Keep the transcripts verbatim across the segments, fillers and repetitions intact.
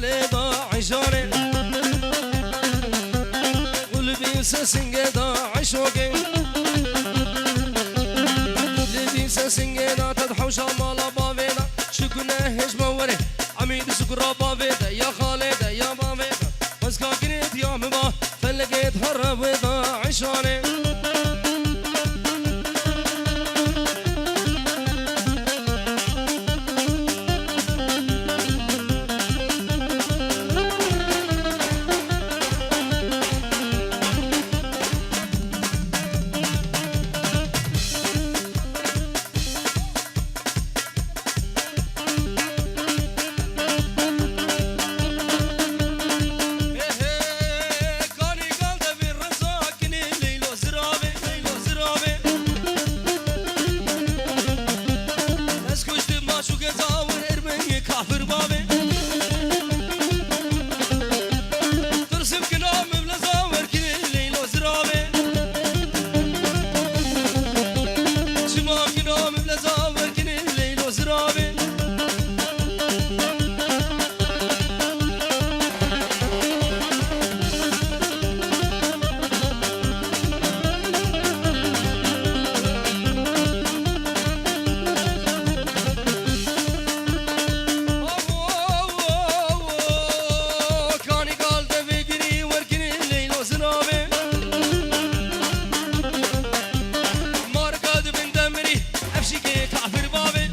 Lê da eşanê. Gulbî sesingê da eşokê. Gulbî sesingê da ted hewşa mala bavê da. Çi gune hêj me were. Emî di sukura bavê de ya xalê de ya bavê de. Wezka girêt ya min ba. Felekê dihare wê da eşanê. Hê hê, kanî gal de vî reza kinî leylo ziravê, leylo ziravê. Ez kuştim maşûkê zawir ermenî kafir bavê. Tirsim kina mevleza werkinê leylo ziravê. Çima kina mevleza werkinê leylo ziravê. Kanî gal de vê girî werkinê leylo ziravê. Marika di bin demirî efşîkê kafir bavê.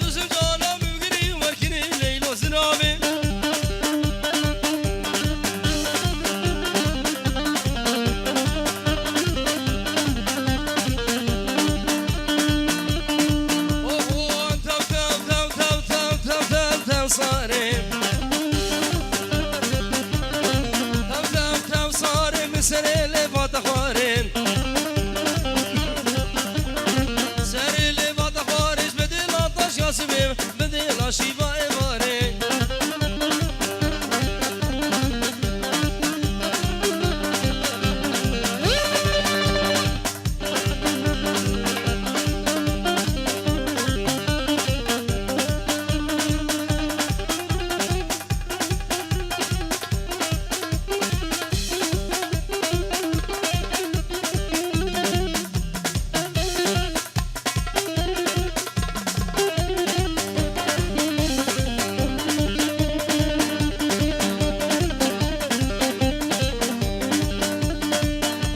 Tu zincana mugirî werkinê leylo ziravê. Oho, tew, tew, sarê. Tew, tew, tew, sarê, min serê lê vate xwarê. Serê lê vate xwarê, ji bedê la taşya sibê. Bidê la şîva êvarê.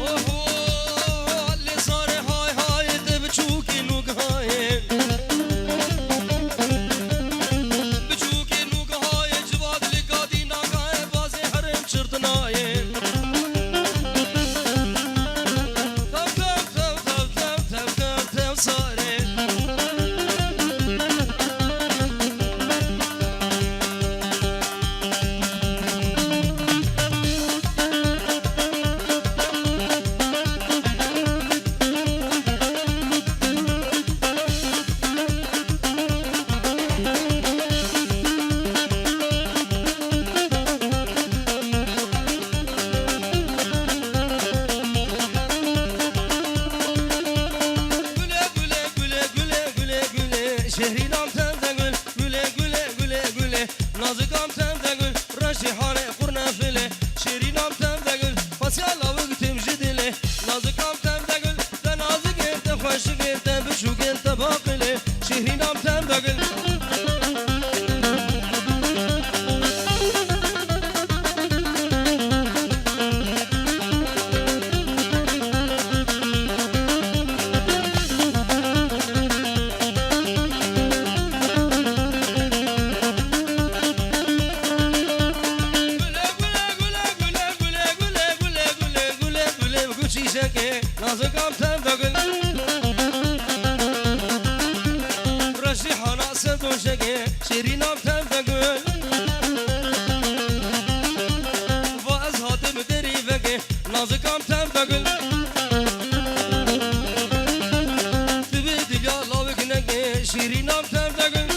Oho, lê zarê hay hay, te biçûkî nûgihayê. Biçûkî nûgihayê, civadlî gadî nagayê, bazê herêm çirtinayê. Tev, tev, tev, tev, tev, tev, tev, tev, sarê. Gule, gule, gule, gule, gule, gule, şehrî nam tevde gul. Gule, gule, gule, gule, nazikan tevde gul. Reşî hale qurne file, şêrî nam tevde gul. Pasya lawik tim ji dile, nazikan tevde gul. Te nazikê, te xweşikê, te biçûkê, te baqilê, şêhrî nam tevde gul. Gule, gule, gule, gule, gule, gule, gule, gule, gule, çîçekê, nazikam tevde gul. Reşî hana ser doşekê, şêrînam tevde gul. Va ez hatim derî vekê, nazikam tevde gul. Tu bi dilya lawik nekê, şêrînam tevde gul.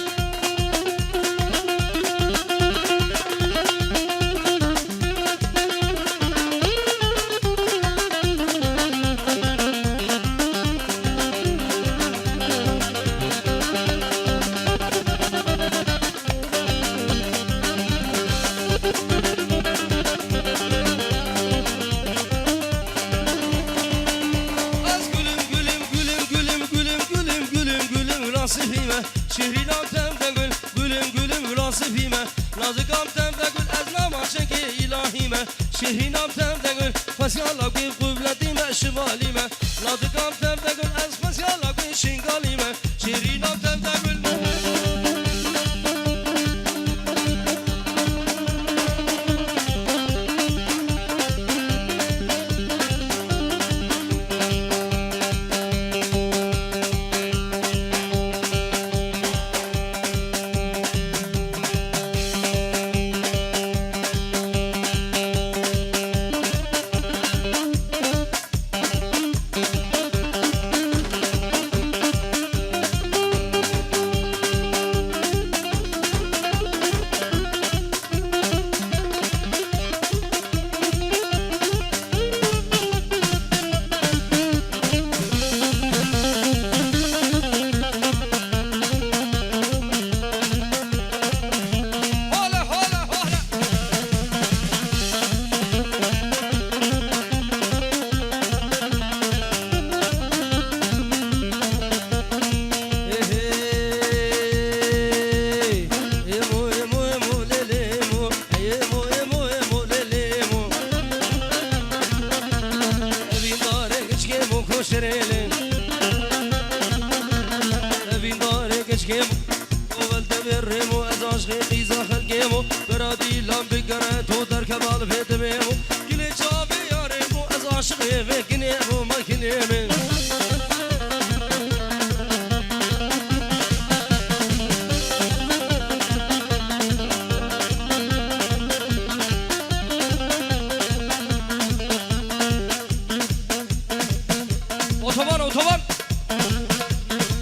Sifî me, şihrîna bi tev de gul, gulüm gulüm gula sifî me. Nazika bi tev de gul, ez nama çekê îlahî me. Şihrîna bi tev de gul, xwesya lawkê qubletî me, şivalî me. Nazika bi tev de gul, ez xwesya lawkê şingalî me. Şihrîna bi tev de gul. Evîndarê giçkê mo koşerê lê. Evîndarê giçkê mo. O vel demê rê mo, ez aşqê qîza xelkê mo. Bera dîlan bigere, to derkeva li vê demê mo. Gilê çavê yarê mo, ez aşiqê vê kinê mo, me kinê me. Otoban, otoban.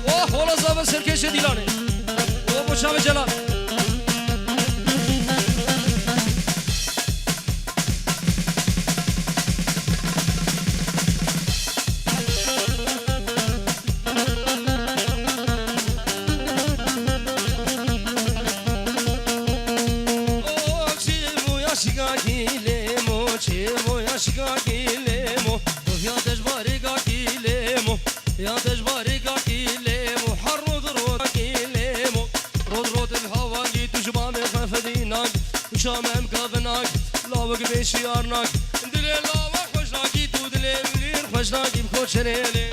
Oh, hola zave serkêşê dîlanê. Oh, boşa ve celal. Oh, çimo ya şikakî lê mo, çimo ya şikakî lê mo. Oh, ya dejbarê kakî lê mo. Ya dejbarê kakî lê mo, her rod rod kakî lê mo. Rod rod il havangî, tu ji bamê xwe fedî nakî, tu şamem kavinak, lawik bê şiyar nakî. Dilê lawa xweş nakî, tu dilê wî xweş nakî, bi koçerê lê.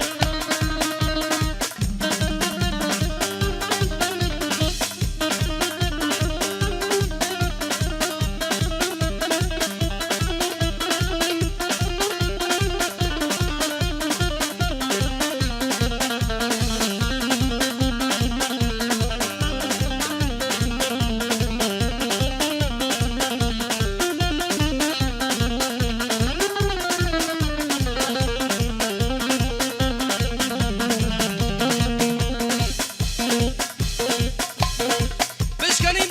Bişkenîn.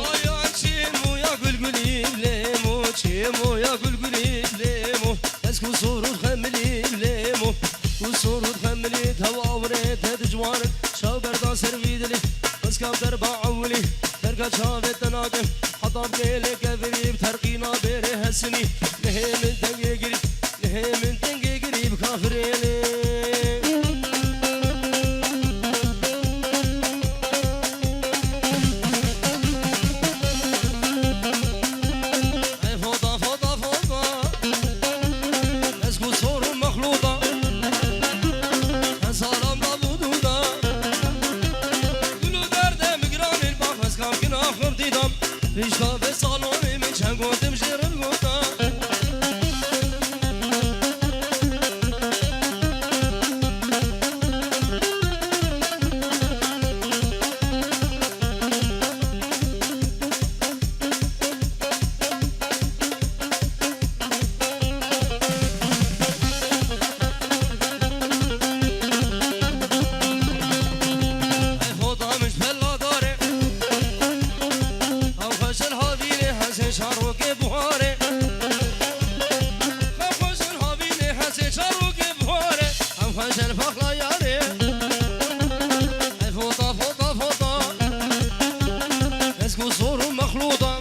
Aya çêmoya gulgulî lêmo, çêmoya gulgulî lêmo. Ez ku sorûr xemilî lêmo, ku sorûr xemilî tewa wirê te di ciwanin. Çaw berda ser vî dilî, ez ka derba ewilî. Derga çavê te nakim, heta bi kêlê kevirî, bi terqîna bêrê hesinî. Nihê min dengê girî, nihê min dengê girî bi kafirê lê. Ey foda, foda, foda. Ez ku sor û mexlûta. Ez salam da bûdû da. Gul û derdê min giranîn bak, ez kam kina xurtî dam. Pişta vê salonê min çend gotim jê re gota. Ey xoda min ji pela darê. Ew xweşin havînê hesê şarokê buharê. Ew xweşin havînê hesê şarokê buharê. Ew xweşin faxla yarê. Ey fota, fota, fota. Ez ku sor û mexlûta.